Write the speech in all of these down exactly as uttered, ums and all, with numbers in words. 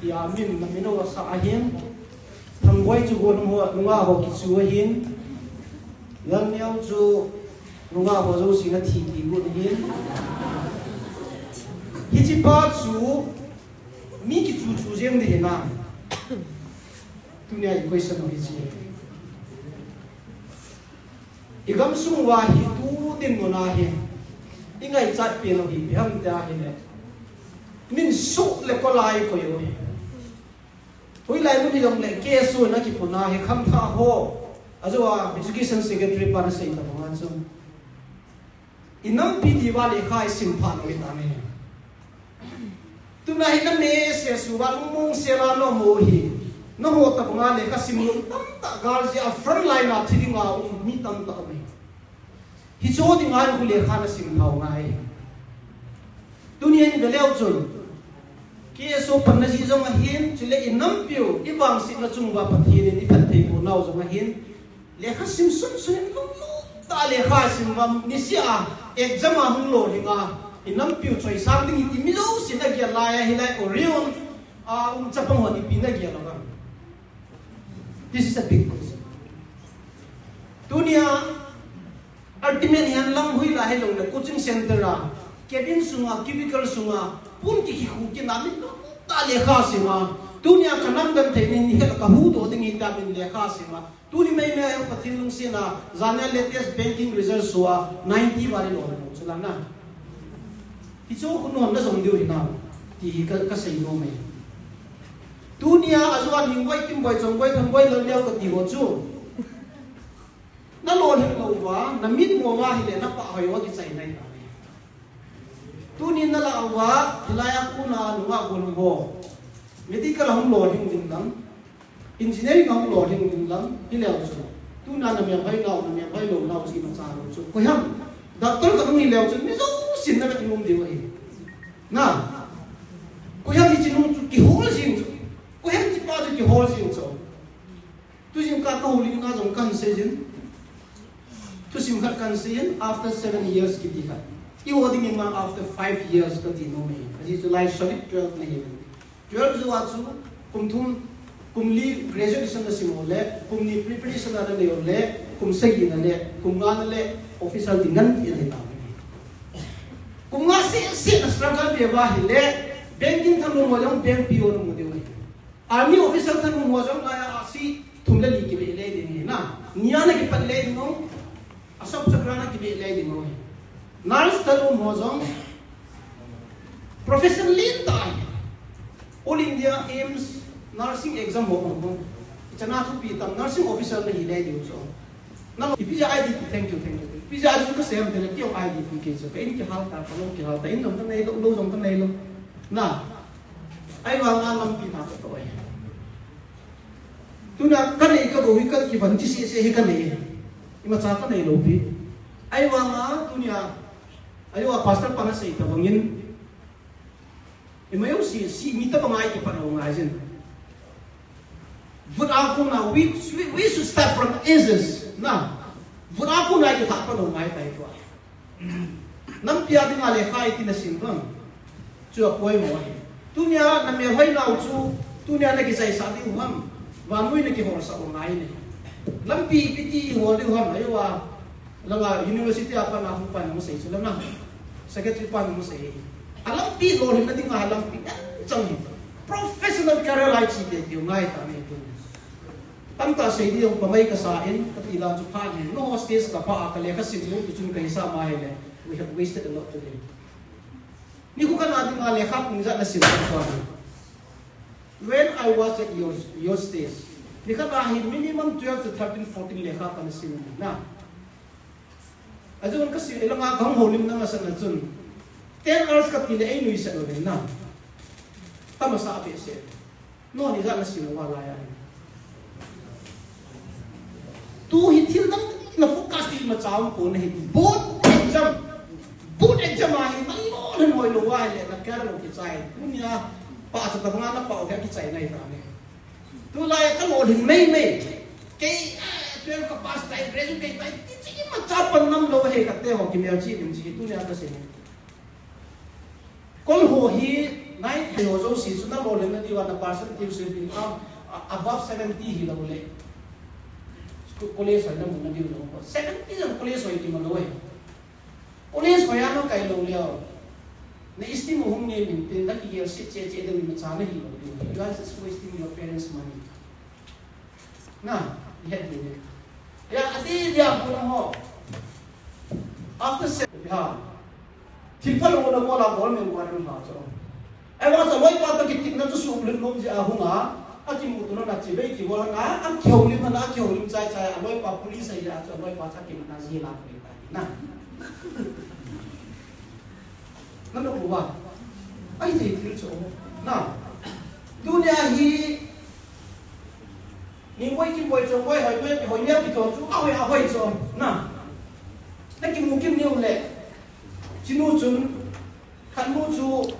Tia min na min o sa ahin. Thangboi chu gon ho nunga ho kichu ahin. Lalneo chu nunga ho jouse na thi ti gon ahin. Hiche pa chu mi kichu chu jeng ding hina. Tunia i question ho hiche. I gamsung uva hi tu dinmun a hi i ngaichat pen u hi ipi ham tia ahile, min suh le kol a i koi u hi. Hoilai mun hijongle K S O na kipuna hi khangthah ho, ajou a education secretary pa na sei tabang a chu, i nampi diuva lekha i sim phat u hi ta me. Tuna hi na me se suva lungmong sela na mo hi. Na ho tabang a lekha sim lung tamtah gal jeh a front line a thi dinga um mi tamtah um hi. Hiche dinga khu lekha na sim thou ngai. Tunia i ve leu chun, K S O panna jeh jong ahin, chule i nampiu, i vangsetna chung uva Pathen in i phatthei boh nau jong ahin, lekha sim sunsun in lunglut tah a lekha sim uva, niseh a exam a hung lolhing a, i nampiu choisang ding hi ti mi jousen agel lai a, hilai Orion a um chapang hon ipi na gel uvam. This is a big question. Tunia ultimate hihen lang hoilai hijongle coaching center a, cabin sunga, cubicle sunga, pon kikhi khu kina mi lunglut tah a lekha sim a. Tunia ka namdan thei nin hel ka huhdoh ding hi tia min lekha sim a. Tuni meimei a Pathen lungsetna, jana latest banking result show a, ninety val i lolhing chu la na. Hiche khu nonna jong diu hinam, ti hi ka, ka sei nom e. Tunia ajou a Ningboi, Kimboi, Chongboi, Thangboi, Lalneo kati ho chu, na lolhing lou uva, na mitmo uva hile na pahhoi uva kichai nai ta. Tuni na lah uva, hilai a kona nunga golhang ho, medical a hung lolhing ding lang, engineering a hung lolhing ding lang, hileu chu, tuna na melhoi nau, na melhoi lou nau chu imacha lou chu, koiham, doctor ka hung hileu chu, mi jousen na vet nom diu ahi. Na, koiham hiche nung chu kihol jing chu, koiham hiche pa chu kihol jing chu. Tujingkah ka houlimna jong kahin sei jin. Thusim khat kahin sei in, after seven years kiti khat. I ho dingin ma after five years kati nom e. Ajeh chu lai solid twelve nahi. Twelve jou a chu kum thum, kum li graduation na sim u le, kum ni preparation na nei u le, kum sagi na le, kum nga na le, officer ding ngan ti nei ta. Kum nga seh seh na struggle be uva hile, banking thanglhun ho jong bank P O na mu diu ahi. Army officer thanglhun ho jong laiya a seat thum le li kibeh le ding hi na. Nia na kipat le ding u. Ashok Chakra na kibeh le ding u hi. Nurse thanglhun ho jong profession lentah ahi. All India AIIMS nursing exam ho pang pang. Ichana thupi tam nursing officer na hi le ding u chu. Nang ipi jeh a I D P, thank you, thank you. Ipi jeh a chu ka sei em tile, kei jong I D P kei chu. Ka in kihal ta, ka lou kihal ta, in jong ka nei lou, lou jong ka nei lou. Na, ahivanga lampi na ka toh e. Tuna ka nei ka gou hi ka kivon chi seh seh hi ka nei. Imacha ka nei lou pi. Ahivanga tunia, ahivanga pastor pa na sei tabang in. Ima jouse, si mi tabang a i kipat u ngai jin. Vut a kona, we, we, we should start from ashes, na. Vut a kona i kipat u ngai tai tua. Nampi a dinga lekha iti na sim ham. Chu apoimo ahi. Tunia na melhoi nau chu, tunia na kichaisah diu ham. Vannoi na kiholsah u ngai ne. Lampi ipi ti i hol diu ham, ahivanga. Langa university a pan a hung pan hung sei chu langa. Secretary pan hung sei. A lampi lolhinna dinga lampi anchang hi. Professional career lai chi te tiu ngai ta ni tu. Tamtah sei ding jong pamai kasa in, kati la chu phat hi. No hostage ka pa a ka lekha sim lou tu chun ka hisap ma hile. We have wasted a lot today. Nikho khat a dinga lekha pung ijat na sim lou chu. When I was at your, your stage, nikhat a hi minimum twelve to thirteen, fourteen lekha kana sim na. Ajeh chu ka sim, ilanga kahung houlimna masat na chun, ten hours kati le ei nuisat lou na. Tamasa behseh. No ni jat na sim uva laiya. Tu hi thil dang na focus ti imacha um pon ahi. Board exam. Board exam a hi na lolhin hoi lou uva ahile na career kichai. Tunia pa sa tabang a na pao hi kichai nai ta ne. Tulai ka lolhin mei mei. Kei, eh, twelve ka pass tai, graduate tai, ti chi imacha pan ngam lou ahi kate ho kimelchih ding chi tunia ka sei. Kol ho hi Nine ho jouse chu nalolhinna diuva na percentage chu above seventy hilou le, college hoi namu nadiu lou. Seventy jong college hoi kimu lou e. College hoi a nakai lou leh, na esteem hung neiyin tin, nakigel set cheh cheh ding imacha nahilou diu. You are just wasting your parents' money. Na, ihet diu ahi. Ya, adeh dia kona ho. After se, ha. Thil phalou na bol a government warrant la chu. Ahivang chu aloipa toh kitepna chu sumlut nom jeh a hung a, akimuto na chibai kibol na, akihoulim na, akihoulim chai chai, aloipa police ahi a chu, aloipa chu akimat na jail a pui tai na. Nanu uva. Ahijeh thil chu. Na. Tunia hi Ningboi, Kimboi, Chongboi, Hoiboi, Hoineo kiti chu ahoi, ahoi chu. Na. Nakimu kit uleh. Chinu chun, khatnu chu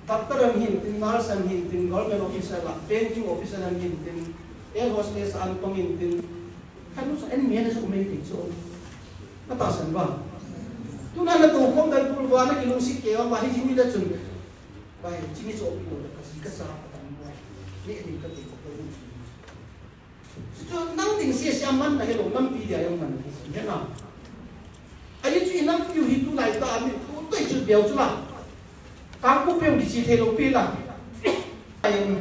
doctor ahin tin, nurse ahin tin, government officer la, banking officer ahin tin, air hostess ahin tin, khatnu chu M A na chu umei ti chu. Natahsan uva. Tuna natou khom dan pul uva, nakilungset kei uva, hiche ni le chun. Bai, chini chu ipi lou le, kaji kacha, katan uva. Ni ni kati ko. Chu nang ding sese a man na hilou, nampi dia jong man na hi, hena. Ahi chu inampiu hi tulai tah a mi tu toi chu beu chu la. Kangpokpi jong kiche thei lou pi la. Ahi,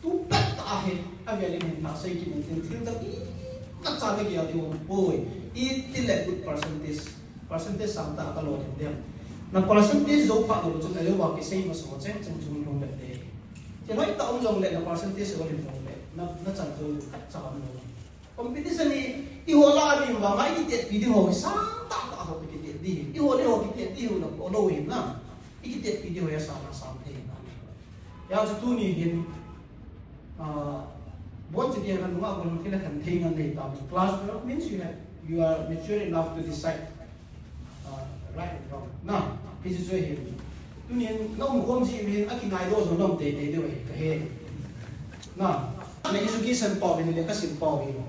tu pet tah a hi, avel in hin thah sei kit in tin thil tah imacha nagel diu poi. Itile good percentage, percentage sangtah a kalolhin diu. Na percentage jou phat lou chun ahivang kisei masa cheng cheng chung lhung bep te. Thil hoitah um jongle, na percentage ho lhing jongle, na, nachan jou khatcha um lou. Competition hi, eiho lah a um vang a, ikitetpi ding ho, sangtah tah ho kitet ding. Eiho le eiho kitet ding ho, na, lou hi na. Ikitetpi ding ho, asang, asang thei na. Hijeh chun tuni hin, ah, boncha kei a nunga kon thil a khen thei ngan nei ta. Class twelve means you have, you are mature enough to decide. Ah, right and wrong. Na, hiche chu ahi. Tunin, na umkhom jeh uvin, akingai doh jong na um teitei diu ahi, kahe. Na, na education pao hin le, kasim pao hin.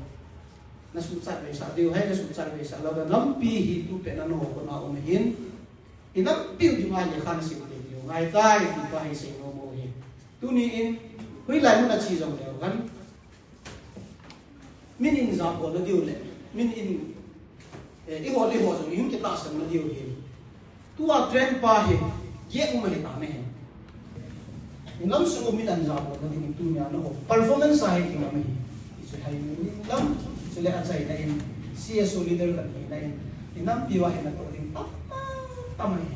Nasuhchat veisah diu ahi, nasuhchat veisah lou le, nampi hi tupet na nangho koma um ahin. Inampiu dinga lekha nasim tei diu, ngai tai, ti pa hi seinom u ahi. Tunin, hoilai mun a che jongleu hen. Min in jabolna diu le, min in, eh, eiho le eiho jong, ihung kitahsanna diu hi. Tua trend pa hi, jeh um ahi ta me hi. Inam sung u min in jabolna ding tunia nangho performance a hi kingam ahi. Hichu hai min lam, chule achaina in, C S O leader kan hina in, inampiu a hi natoh ding tam, tam ahi.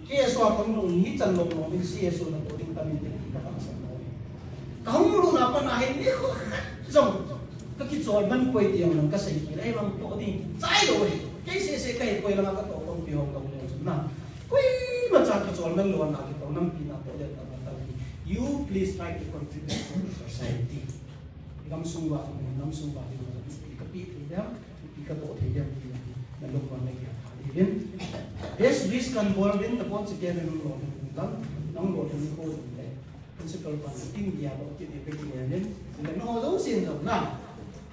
K S O a kahung lhung ni chan lom lom in C S O natoh ding tam inte ti katahsan lou. Kahung lhun a pat a hin nikho khat jong kakicholman poi ti jong kasei kit, ahivang toh ding chai lou ahi. Kei seh seh kahi poi langa katoh kong pi hong lou lou chun na. Koimacha kicholman lou na kitoh nampi natoh le tam tam hi. You please try to contribute to the society. Gamsung uva, gamsung uva, kapi thei dem. Ipi katoh thei dem ti nalung uva nagel thei diuvin. Best wish kan bol uvin, nabonchauva kei nalung lom uvin lang, nalung lom uvin ko jong le. Principal pan tin gel lou kit diu kakinem in, le nangho jousen jong na.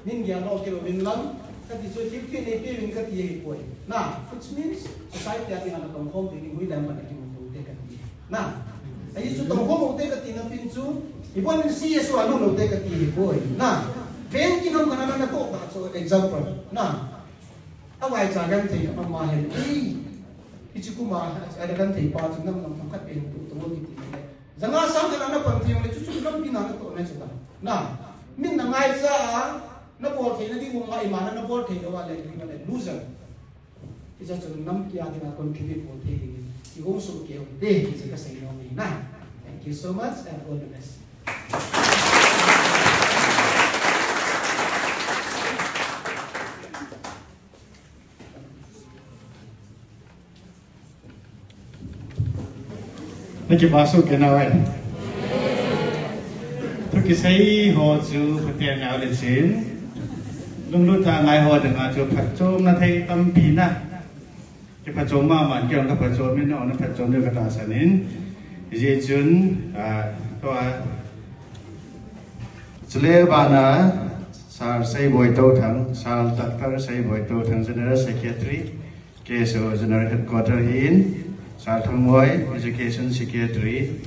Nin gel lou kit uvin lang, kati chu thilpeh neipeuvin kati ahipoi. Na, which means society a dinga natongkhom ding in hoilam pan akimu tou te kati. Na, ahi chu tongkhom u te kati na pin chu, ibon in C S O a lut lou te kati ahipoi. Na, bank kinam kana na natoh ta chu example. Na, Avaicha genthei ama hi, ei, hiche kuma, a genthei pa chu nam nam themkhat pen tu tu kiti le. Janga sang kana na pan thei le chu chu nampi na natoh na chu ta. Na, min na ngaicha a, nabol thei na ding um a, ima na nabol thei lou a le, le loser. Hiche chu nampi a dinga contribute bol thei ding. Igong sung keu te, hiche kasei nom ahi na. Thank you so much and all the best. Nakipah soh kei nau e. Thu kisei ho chu Pathen nau le chin. Lunglut tah a ngai ho dinga chu phatchomna thei tampi na. Kiphatchom mama, kei jong kaphatchom in, nangho na phatchom diu katahsan in. Hijeh chun, ah, tua, chule bana, Sir Seiboi Touthang, Sir Doctor Seiboi Touthang, General Secretary, K S O General Headquarter hin, Sir Thangmoi, Education Secretary,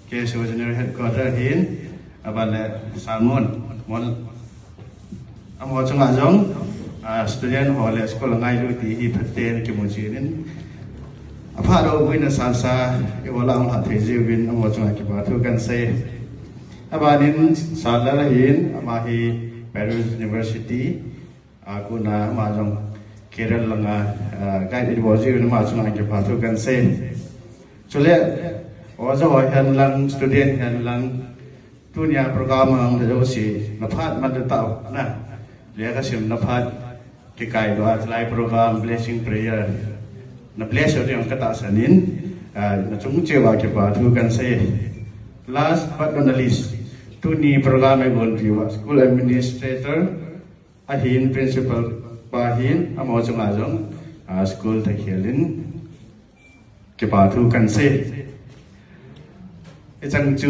K S O General Headquarter hin, aban le Sir Mon, Mon, amaho chunga jong, ah, student ho le school ngailu ti hi phaten kimu jin in, apha lo buina sasa, iwala ang ha thei jiuvin, amaho chunga kipa thu kan sei. Abanin Sir Lal hin, ama hi Paris University, a, kona ama jong Kerala langa, a, guide in bol jiuvin ama chunga kipa thu kan sei. Chule, oja ho hen lang, student hen lang, tunia program ang le jouse, naphat man le tao, na. Lekha simna phat, kikaidoh a, chulai program, blessing prayer. Na bless u ding katahsan in, a, nachung cheh uva kipa thu kan sei. Last but not the least, tuni program eigon piuva, school administrator, ahin principal pa hin, amaho chunga jong, a, school thakhel in kipa thu kan sei. Hichang chu